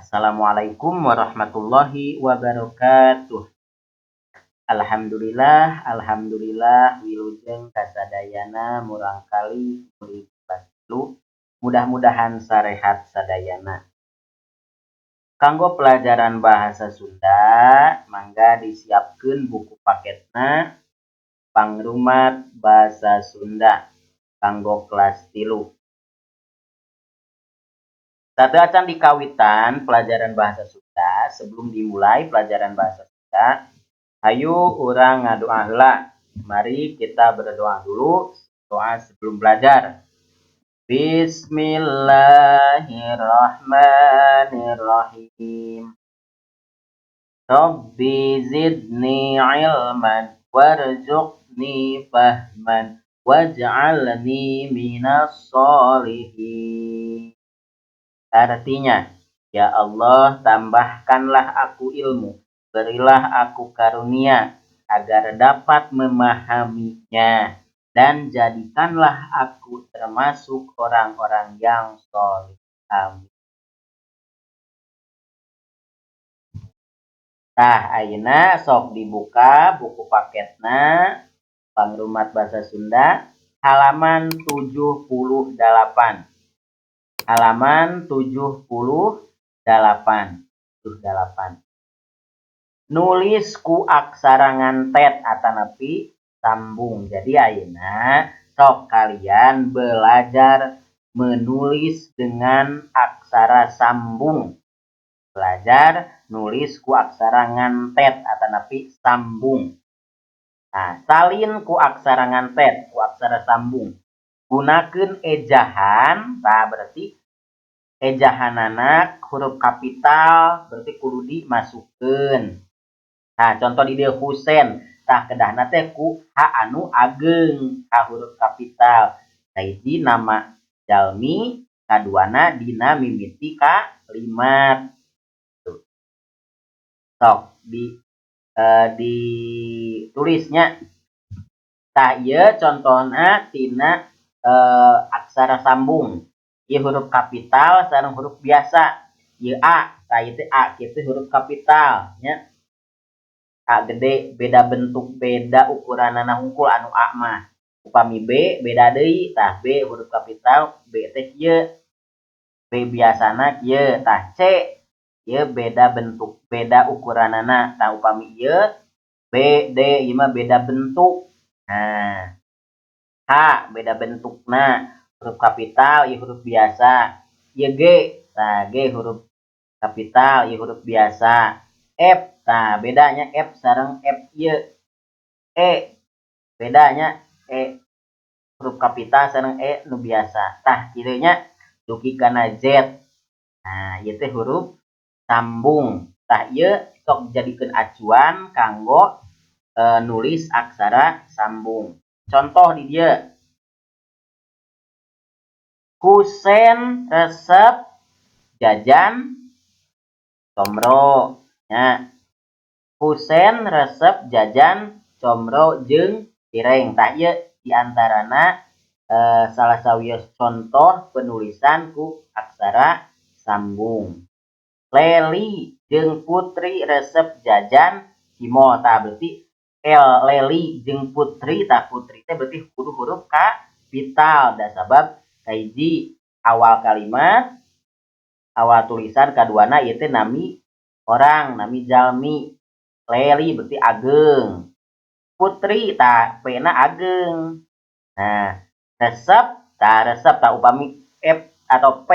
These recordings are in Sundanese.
Assalamualaikum warahmatullahi wabarakatuh. Alhamdulillah, alhamdulillah, wilujeng kasadayana murangkalih murid kelas 3. Mudah-mudahan sarehat sadayana. Kanggo pelajaran bahasa Sunda, mangga disiapkeun buku paketna Pangrumat Bahasa Sunda kanggo kelas 3. Sateuacan dikawitan pelajaran bahasa Sunda, sebelum dimulai pelajaran bahasa Sunda, hayu urang ngadoa heula. Mari kita berdoa dulu, doa sebelum belajar. Bismillahirrahmanirrahim. Rabbi zidni ilman warzuqni fahman waj'alni minas sholihin. Artinya, ya Allah, tambahkanlah aku ilmu, berilah aku karunia agar dapat memahaminya, dan jadikanlah aku termasuk orang-orang yang soleh. Amin. Tah, ayeuna sok dibuka buku paketna Pangrumat Bahasa Sunda halaman 78. Halaman 78. 78. Nulis ku aksara ngantet atanapi sambung. Jadi ayeuna sok kalian belajar menulis dengan aksara sambung. Belajar nulis ku aksara ngantet atanapi sambung. Nah, salin ku aksara ngantet, ku aksara sambung. Gunakeun ejahan, tah berarti ejahanana huruf kapital berarti kudu dimasukkeun. Nah, contoh di dieu Husen, tah kedahna teh ku H anu ageng, H huruf kapital. Kahiji nama jalmi, kaduana dina mimiti kalimat. Tuh. Sok ditulisnya. Tah, ieu contohna tina aksara sambung. Ieu huruf kapital sareng huruf biasa. Ieu A, tah ieu teh A kitu huruf kapital nya. A gede, beda bentuk, beda ukuranana hungkul anu A mah. Upami B beda deui, tah B huruf kapital, B teh kieu. B biasana kieu, tah C ieu beda bentuk, beda ukuranana. Tah upami ieu B, D ieu mah beda bentuk. Nah, H beda bentukna, huruf kapital ieu huruf biasa. Ieu G, tah G huruf kapital, ieu huruf biasa. F, tah bedanya F sareng F ieu. E bedanya E huruf kapital sareng E nu biasa. Tah kieu nya dugi kana Z. Nah, ieu teh huruf sambung. Tah ieu sok dijadikeun acuan kanggo nulis aksara sambung. Contoh di dieu. Husen resep jajan comro nya. Husen resep jajan comro jeung cireng. Tah ieu diantarana salah sawios contoh penulisan ku aksara sambung. Leli jeung Putri resep jajan cimol. Tah berarti L Leli jeung Putri, tah Putri teh berarti kudu huruf kapital da sabab kahiji awal kalimat, awal tulisan, kaduana ieu teh nami orang, nami jalmi. Leli berarti ageng. Putri tah P na ageng. Nah, resep tah resep, tah upami F atau P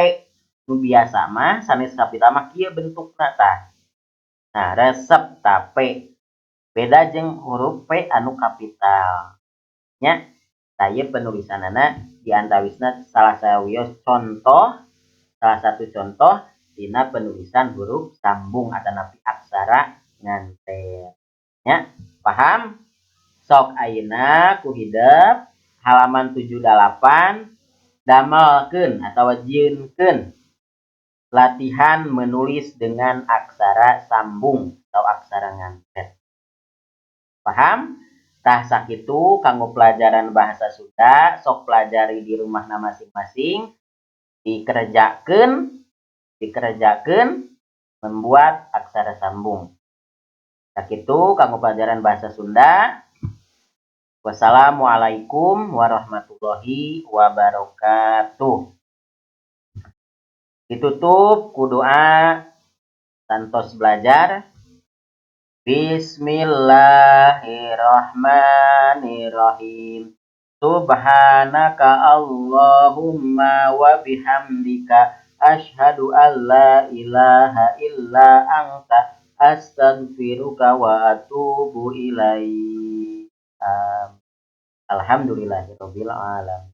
nu biasa mah sanes kapital mah kieu bentukna tah. Nah, resep tah P beda jeung huruf P anu kapital nya. Tah, ieu penulisanana diantawisna salah sawios contoh, salah satu contoh dina penulisan huruf sambung atanapi aksara ngantet nya. Paham? Sok ayeuna ku hidep halaman 78, damelkeun atawa jieunkeun latihan menulis dengan aksara sambung atau aksara ngantet. Paham? Tah, sakitu kanggo pelajaran bahasa Sunda. Sok pelajari di rumahna masing-masing, dikerjakeun, dikerjakeun. Membuat aksara sambung. Sakitu kanggo pelajaran bahasa Sunda. Wassalamualaikum warahmatullahi wabarakatuh. Ditutup ku doa santos belajar. Bismillahirrahmanirrahim. Subhanaka Allahumma wa bihamdika, asyhadu an la ilaha illa anta, astaghfiruka wa atubu ilaik. Alhamdulillahirabbil alamin.